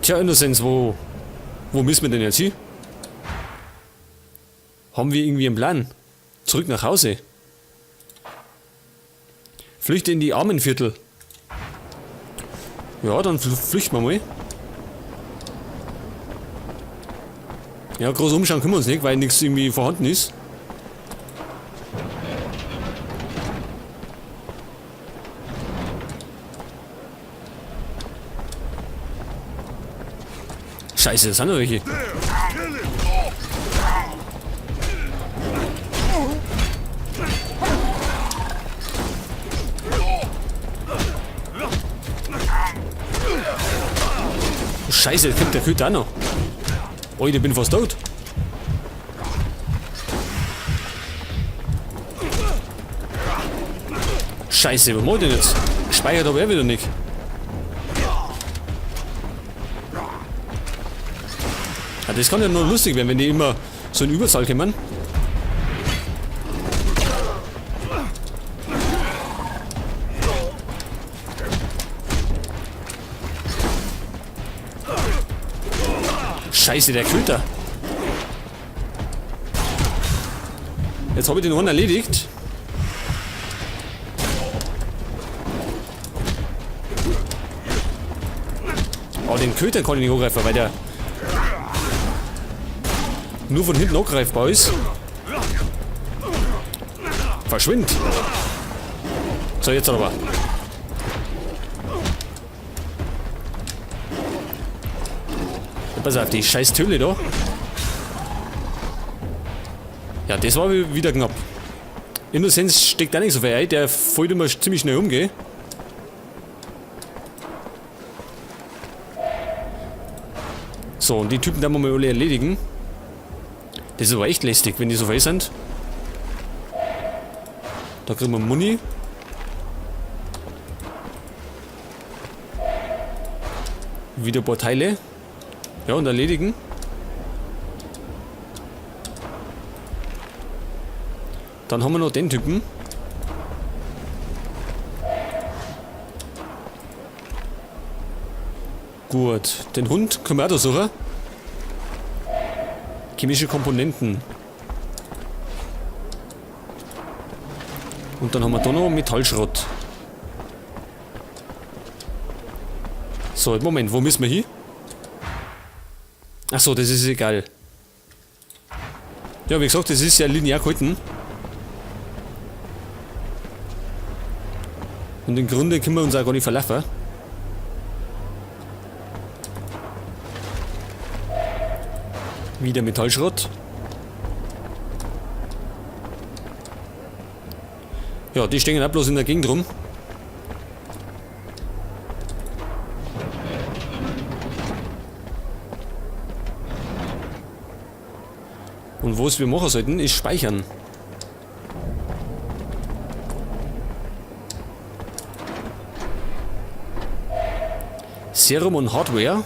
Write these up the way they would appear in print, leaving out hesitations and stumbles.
Tja, Innozenz, wo müssen wir denn jetzt hin? Haben wir irgendwie einen Plan? Zurück nach Hause. Flüchte in die Armenviertel. Ja, dann flüchten wir mal. Ja, groß umschauen können wir uns nicht, weil nichts irgendwie vorhanden ist. Scheiße, das sind noch welche. Scheiße, jetzt kommt der Köter auch noch. Oh, ich bin fast tot. Scheiße, was mach ich denn jetzt? Speichert aber er wieder nicht. Ja, das kann ja nur lustig werden, wenn die immer so in Überzahl kommen. Scheiße, der Köter. Jetzt hab ich den einen erledigt. Oh, den Köter kann ich nicht angreifen, weil der nur von hinten angreifbar ist. Verschwind! So, jetzt aber. Pass auf, die scheiß Töle da. Ja, das war wieder knapp. Innozenz steckt auch nicht so viel ein, der fällt immer ziemlich schnell um, gell? So, und die Typen werden wir mal alle erledigen. Das ist aber echt lästig, wenn die so viel sind. Da kriegen wir Muni. Wieder ein paar Teile. Ja, und erledigen. Dann haben wir noch den Typen. Gut, den Hund können wir auch da suchen. Chemische Komponenten. Und dann haben wir da noch Metallschrott. So, Moment, wo müssen wir hin? Achso, das ist egal. Ja, wie gesagt, das ist ja linear gehalten. Und im Grunde können wir uns auch gar nicht verlaufen. Wieder Metallschrott. Ja, die stehen auch bloß in der Gegend rum. Und was wir machen sollten, ist speichern. Serum und Hardware.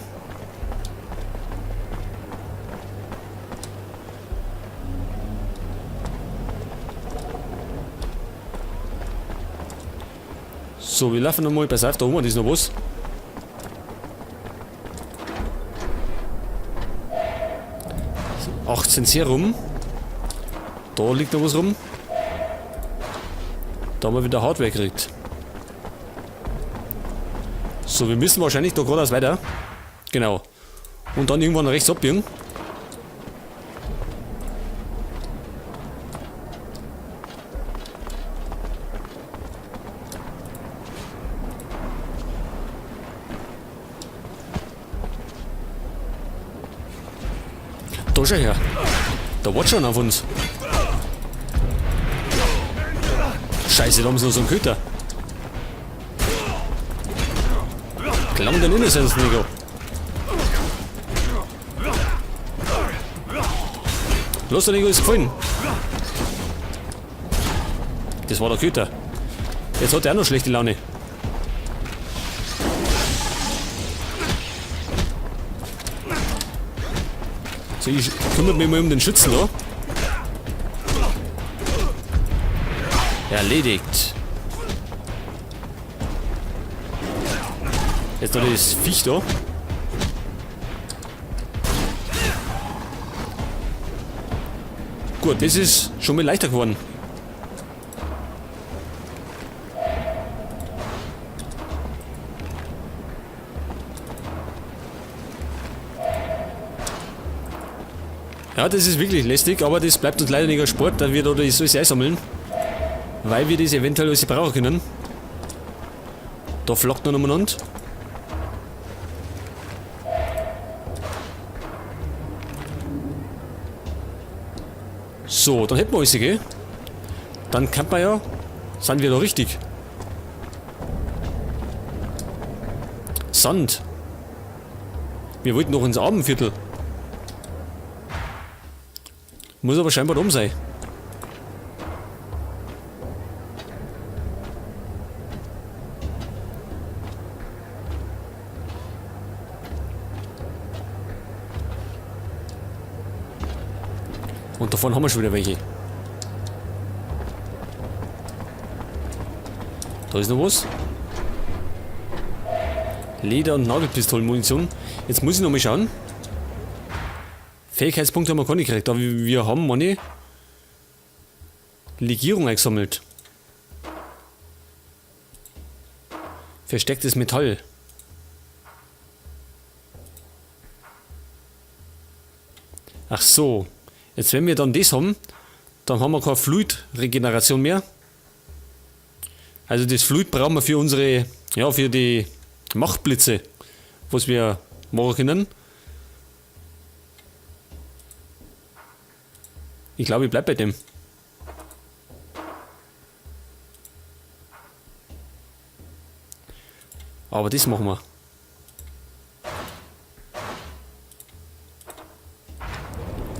So, wir laufen nochmal. Pass auf, da oben ist noch was. 18 Serum. Da liegt noch was rum. Da haben wir wieder Hardware gekriegt. So, wir müssen wahrscheinlich da geradeaus weiter. Genau. Und dann irgendwann rechts abbiegen. Da schau her. Da wartet schon auf uns. Scheiße, da haben sie noch so einen Köter. Klang den Innozenz, Nico. Los, der Nico ist gefallen. Das war der Köter. Jetzt hat er auch noch schlechte Laune. So, ich kümmere mich mal um den Schützen da. Erledigt. Jetzt noch das Viech da. Gut, das ist schon mal leichter geworden. Ja, das ist wirklich lästig, aber das bleibt uns leider nicht erspart, da wir da das alles einsammeln. Weil wir das eventuell alles brauchen können. Da flockt noch umeinander. So, dann hätten wir alles, gell? Dann kann man ja... Sind wir da richtig? Sand. Wir wollten noch ins Armenviertel. Muss aber scheinbar oben sein. Und davon haben wir schon wieder welche. Da ist noch was. Leder- und Nagelpistolenmunition. Jetzt muss ich noch mal schauen. Fähigkeitspunkte haben wir gar nicht gekriegt, aber wir haben meine Legierung eingesammelt. Verstecktes Metall. Ach so. Jetzt wenn wir dann das haben, dann haben wir keine Fluidregeneration mehr. Also das Fluid brauchen wir für unsere, ja, für die Machtblitze, was wir machen können. Ich glaube, ich bleib bei dem. Aber das machen wir.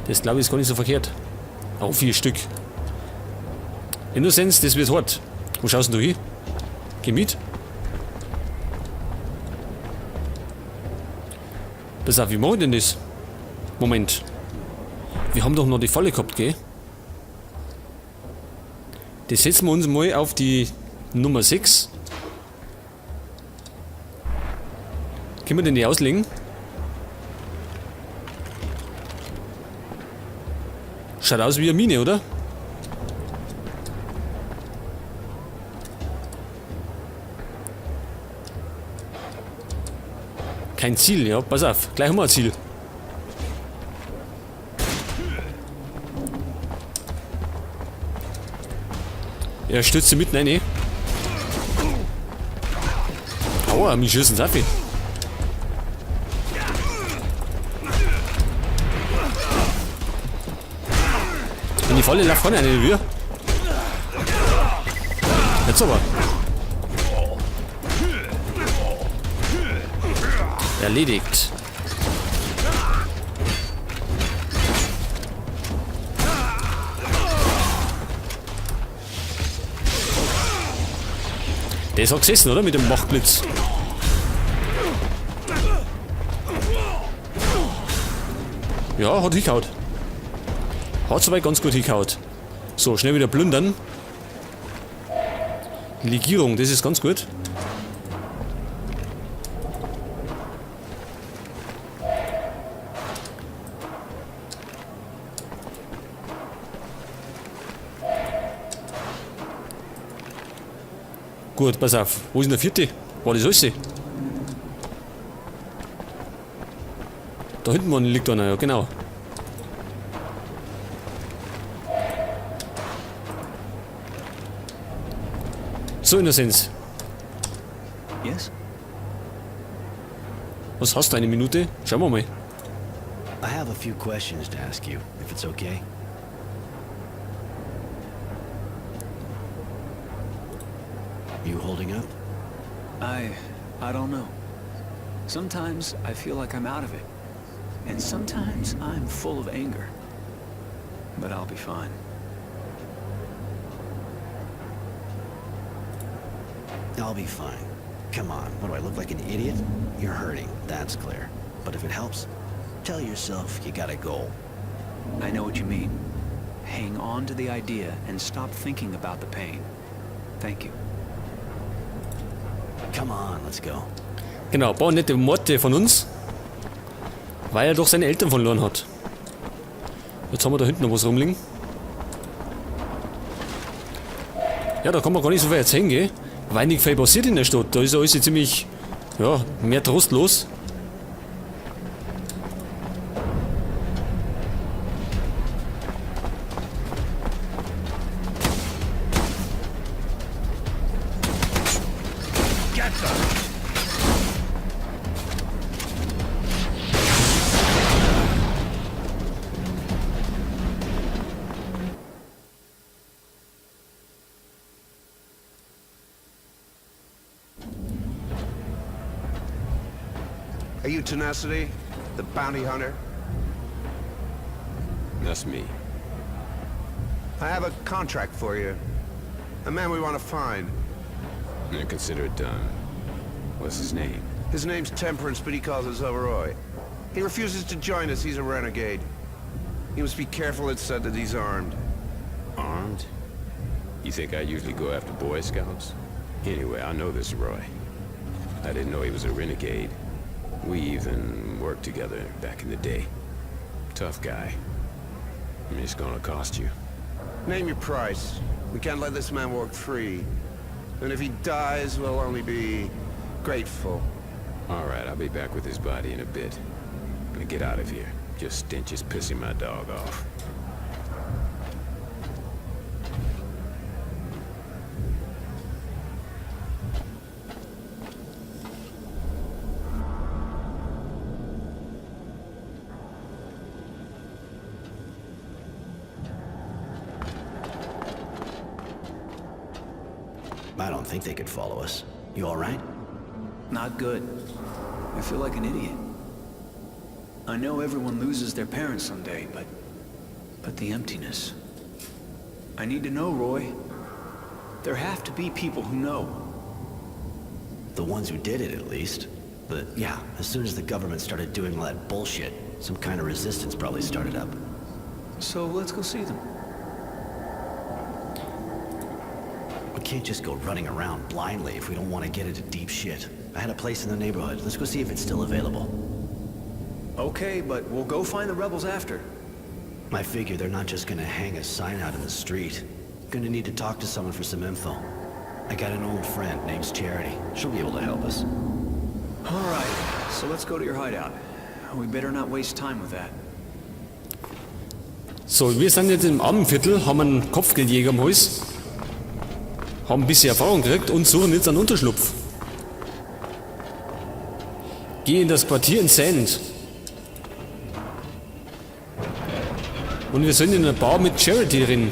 Das glaube ich ist gar nicht so verkehrt. Auch 4 Stück. Innozenz, das wird hart. Wo schaust denn du hin? Geh mit. Pass auf, wie machen wir denn das? Moment. Wir haben doch noch die Falle gehabt, gell? Das setzen wir uns mal auf die Nummer 6. Können wir denn die auslegen? Schaut aus wie eine Mine, oder? Kein Ziel, ja, pass auf. Gleich haben wir ein Ziel. Er stürzt sie mitten rein. Aua, mich schießen sie auf. In die Falle läuft keiner rein, wir. Jetzt aber. Erledigt. Der ist auch gesessen, oder? Mit dem Machtblitz. Ja, hat hingehauen. Hat soweit ganz gut hingehauen. So, schnell wieder plündern. Legierung, das ist ganz gut. Gut, pass auf. Wo ist denn der vierte? War das alles? Da hinten liegt einer, ja genau. So, Innozenz. Yes? Was hast du, eine Minute? Schauen wir mal. I have a few questions to ask you, if it's okay. You holding up? I don't know. Sometimes I feel like I'm out of it. And sometimes I'm full of anger. But I'll be fine. I'll be fine. Come on, what do I look like, an idiot? You're hurting, that's clear. But if it helps, tell yourself you got a goal. I know what you mean. Hang on to the idea and stop thinking about the pain. Thank you. Come on, let's go. Genau, ein paar nette Worte von uns, weil er doch seine Eltern verloren hat. Jetzt haben wir da hinten noch was rumliegen. Ja, da kann man gar nicht so viel erzählen, gell? Weil nicht viel passiert in der Stadt. Da ist ja alles ziemlich, ja, mehr trostlos. Are you Tenacity? The bounty hunter? That's me. I have a contract for you. A man we want to find. I consider it done. What's his name? His name's Temperance, but he calls himself Roy. He refuses to join us. He's a renegade. You must be careful. It's said that he's armed. Armed? You think I usually go after Boy Scouts? Anyway, I know this Roy. I didn't know he was a renegade. We even worked together back in the day. Tough guy. I mean, it's gonna cost you. Name your price. We can't let this man walk free. And if he dies, we'll only be grateful. All right, I'll be back with his body in a bit. Now get out of here. Just stench is pissing my dog off. I don't think they could follow us. You all right? Not good. I feel like an idiot. I know everyone loses their parents someday, but the emptiness. I need to know, Roy. There have to be people who know. The ones who did it, at least. But yeah, as soon as the government started doing all that bullshit, some kind of resistance probably started up. So let's go see them. We can't just go running around blindly if we don't want to get into deep shit. I had a place in the neighborhood. Let's go see if it's still available. Okay, but we'll go find the rebels after. I figure they're not just gonna hang a sign out in the street. Gonna need to talk to someone for some info. I got an old friend named Charity. She'll be able to help us. All right, so let's go to your hideout. We better not waste time with that. So, wir sind jetzt im Armenviertel, haben einen Kopfgeldjäger am Hals, haben ein bisschen Erfahrung gekriegt und suchen jetzt einen Unterschlupf. Geh in das Quartier in Sand. Und wir sind in einer Bar mit Charity drin.